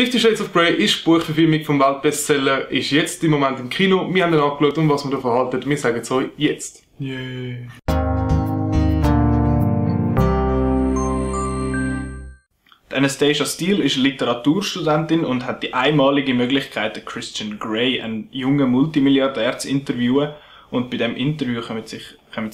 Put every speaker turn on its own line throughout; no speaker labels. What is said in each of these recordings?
Fifty Shades of Grey ist die Buchverfilmung vom Weltbestseller, ist jetzt im Moment im Kino. Wir haben ihn angeschaut und was wir davon halten. Wir sagen es euch jetzt.
Yeah. Anastasia Steele ist Literaturstudentin und hat die einmalige Möglichkeit, Christian Grey, einen jungen Multimilliardär, zu interviewen. Und bei diesem Interview kommen sie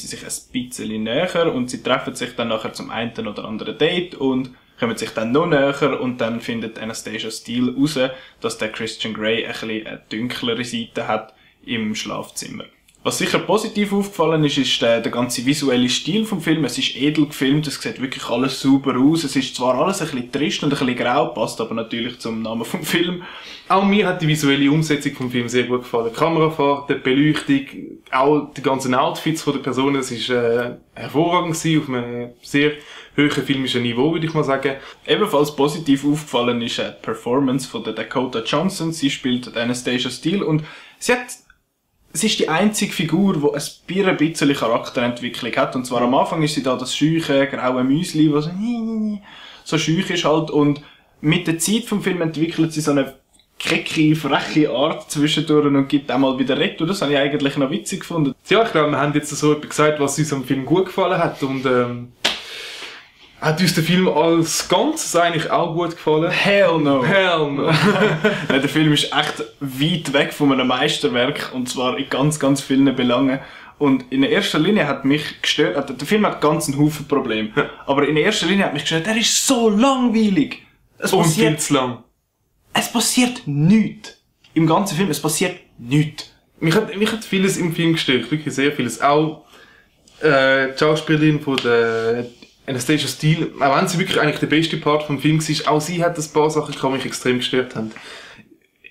sich ein bisschen näher und sie treffen sich dann nachher zum einen oder anderen Date und kommen sich dann noch näher und dann findet Anastasia Steele raus, dass der Christian Grey ein bisschen eine dunklere Seite hat im Schlafzimmer. Was sicher positiv aufgefallen ist der ganze visuelle Stil vom Film. Es ist edel gefilmt, es sieht wirklich alles sauber aus. Es ist zwar alles ein bisschen trist und ein bisschen grau, passt aber natürlich zum Namen vom Film.
Auch mir hat die visuelle Umsetzung vom Film sehr gut gefallen. Die Kamerafahrt, die Beleuchtung, auch die ganzen Outfits der Personen, das war hervorragend gewesen, auf einem sehr hohen filmischen Niveau, würde ich mal sagen.
Ebenfalls positiv aufgefallen ist die Performance von der Dakota Johnson. Sie spielt Anastasia Steele und es ist die einzige Figur, die ein bisschen Charakterentwicklung hat. Und zwar am Anfang ist sie da das scheuche, graue Müsli, was so scheuch ist halt. Und mit der Zeit vom Film entwickelt sie so eine kecke, freche Art zwischendurch und gibt auch mal wieder Retto. Das habe ich eigentlich noch witzig gefunden.
Ja, ich glaube, wir haben jetzt so etwas gesagt, was uns am Film gut gefallen hat. Und hat uns der Film als Ganzes eigentlich auch gut gefallen?
Hell no!
Hell no!
Nein, der Film ist echt weit weg von einem Meisterwerk und zwar in ganz, ganz vielen Belangen. Und in erster Linie hat mich gestört, der Film hat ganz einen Haufen Probleme, aber in erster Linie hat mich gestört, der ist so langweilig!
Und viel zu lang.
Es passiert nichts. Im ganzen Film, es passiert nichts.
Mich hat vieles im Film gestört, wirklich sehr vieles. Auch die Schauspielerin von der Anastasia Steele, auch wenn sie wirklich eigentlich der beste Part vom Film war, auch sie hat ein paar Sachen gehabt, die mich extrem gestört haben.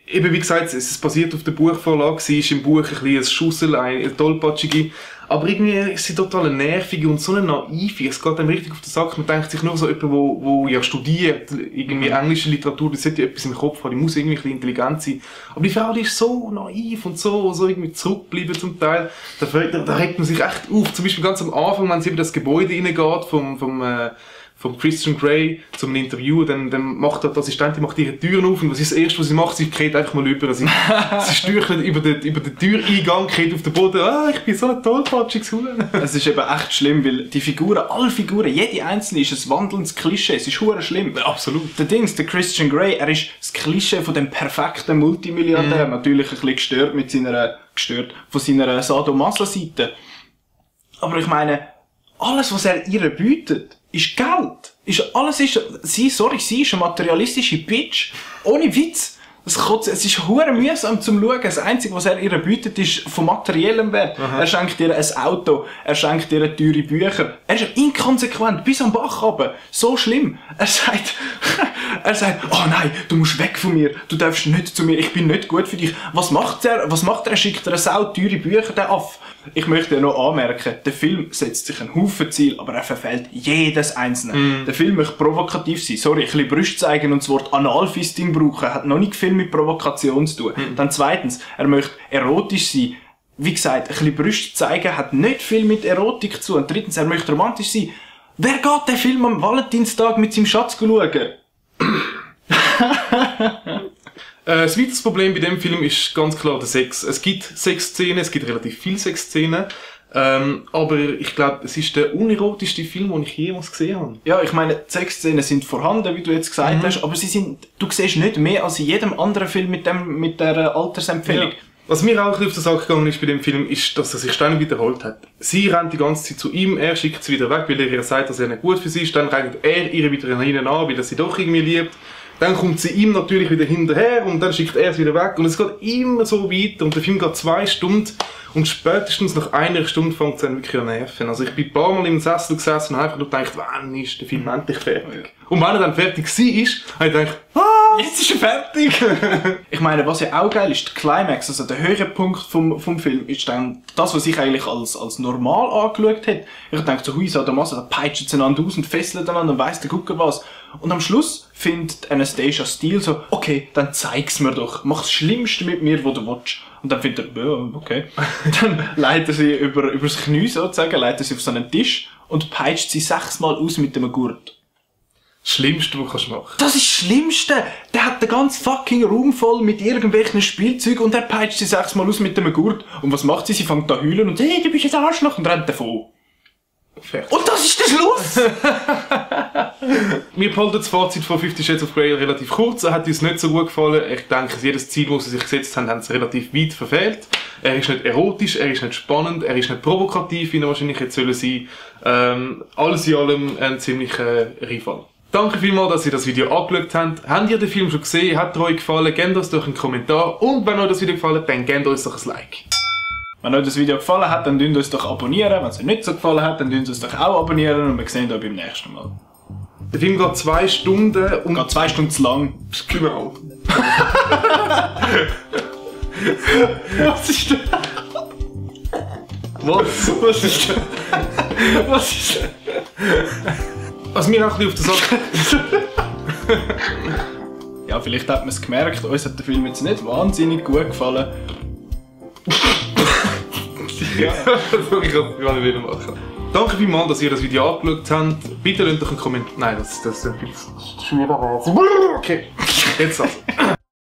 Eben wie gesagt, es basiert auf der Buchvorlage, sie ist im Buch ein bisschen ein Schussel, eine tollpatschige, aber irgendwie ist sie total nervig und so eine naive, es geht einem richtig auf den Sack, man denkt sich nur so jemand, wo ja studiert, irgendwie englische Literatur, die sollte ja etwas im Kopf haben, die muss irgendwie ein bisschen intelligent sein, aber die Frau, die ist so naiv und so irgendwie zurückgeblieben zum Teil, da regt man sich echt auf, zum Beispiel ganz am Anfang, wenn sie über das Gebäude reingeht, vom Christian Grey zum Interview, dann macht die Assistentin ihre Türen auf und was ist das Erste, was sie macht? Sie geht einfach mal über. Sie stürchelt über den Türeingang, geht auf den Boden. Ich bin so ein tollpatschiges Huhn.
Es ist eben echt schlimm, weil die Figuren, alle Figuren, jede einzelne ist ein wandelndes Klischee. Es ist hure schlimm.
Absolut.
Der Christian Grey, er ist das Klischee von dem perfekten Multimilliardär. Natürlich ein bisschen gestört von seiner Sadomaso-Seite. Aber ich meine, alles, was er ihr bietet, ist Geld. Sie ist eine materialistische Bitch. Ohne Witz. Es ist hure mühsam zum Schauen. Das Einzige, was er ihr bietet, ist von materiellem Wert. Aha. Er schenkt ihr ein Auto, er schenkt ihr teure Bücher. Er ist inkonsequent, bis am Bach runter. So schlimm. Er sagt, oh nein, du musst weg von mir. Du darfst nicht zu mir. Ich bin nicht gut für dich. Was macht er? Er schickt ihr teure Bücher, der Aff. Ich möchte noch anmerken, der Film setzt sich ein Haufen Ziel, aber er verfehlt jedes einzelne. Der Film möchte provokativ sein. Sorry, ein bisschen Brüste zeigen und das Wort Analfisting brauchen, hat noch nicht viel mit Provokation zu tun. Dann zweitens, er möchte erotisch sein. Wie gesagt, ein bisschen Brüste zeigen hat nicht viel mit Erotik zu tun. Und drittens, er möchte romantisch sein. Wer geht den Film am Valentinstag mit seinem Schatz schauen?
Das weiteres Problem bei dem Film ist ganz klar der Sex. Es gibt Sexszenen, es gibt relativ viele Sexszenen, aber ich glaube, es ist der unerotischste Film, den ich jemals gesehen habe.
Ja, ich meine, die Sexszenen sind vorhanden, wie du jetzt gesagt hast, aber du siehst nicht mehr als in jedem anderen Film mit der Altersempfehlung. Ja.
Was mir auch ein bisschen auf den Sack gegangen ist bei dem Film, ist, dass er sich ständig wiederholt hat. Sie rennt die ganze Zeit zu ihm, er schickt sie wieder weg, weil er ihr sagt, dass er nicht gut für sie ist, dann rennt er ihr wieder nach hinten an, weil er sie doch irgendwie liebt. Dann kommt sie ihm natürlich wieder hinterher und dann schickt er es wieder weg. Und es geht immer so weiter und der Film geht 2 Stunden und spätestens nach 1 Stunde fängt es dann wirklich an nerven. Also ich bin ein paar Mal im Sessel gesessen und habe einfach nur gedacht, wann ist der Film endlich fertig? Und wenn er dann fertig war, habe ich gedacht,
jetzt ist er fertig! Ich meine, was ja auch geil ist, der Climax, also der Höhepunkt vom Film, ist dann das, was ich eigentlich als normal angeschaut hätte. Ich dachte so, hui, Sadomaso, da peitschen sie einander aus und fesseln einander und weiss der Gucker was. Und am Schluss findet Anastasia Steele so, okay, dann zeig's mir doch, mach das Schlimmste mit mir, was du willst. Und dann findet er, ja, okay. Dann leitet er sie übers Knie sozusagen, leitet sie auf so einen Tisch und peitscht sie 6-mal aus mit dem Gurt.
Das Schlimmste, was du machen kannst.
Das ist das Schlimmste! Der hat den ganzen fucking Raum voll mit irgendwelchen Spielzeugen und er peitscht sie 6-mal aus mit dem Gurt. Und was macht sie? Sie fängt an heulen und hey, du bist ein Arschloch und rennt davon.
Fertig.
Und das ist der Schluss!
Wir behalten das Fazit von 50 Shades of Grey relativ kurz. Er hat uns nicht so gut gefallen. Ich denke, jedes Ziel, das sie sich gesetzt haben, haben sie relativ weit verfehlt. Er ist nicht erotisch, er ist nicht spannend, er ist nicht provokativ, wie er wahrscheinlich jetzt sein soll. Alles in allem ein ziemlicher Reinfall. Danke vielmals, dass ihr das Video angeschaut habt. Habt ihr den Film schon gesehen? Hat er euch gefallen? Gebt uns doch einen Kommentar. Und wenn euch das Video gefallen hat, dann gebt uns doch ein Like.
Wenn euch das Video gefallen hat, dann uns doch abonnieren. Wenn es euch nicht so gefallen hat, dann uns doch auch abonnieren. Und wir sehen uns beim nächsten Mal.
Der Film geht 2 Stunden und...
Geht 2 Stunden zu lang.
Genau.
Was ist das?
Was?
Was ist das? Was ist das?
Was mir auch ein bisschen auf der Sache...
Ja, vielleicht hat man es gemerkt, uns hat der Film jetzt nicht wahnsinnig gut gefallen.
Ja. Ich kann es gar nicht wieder machen. Danke vielmals, dass ihr das Video angeschaut habt. Bitte lasst doch einen Kommentar... Nein, das ist ein bisschen schwieriger. Okay, jetzt also.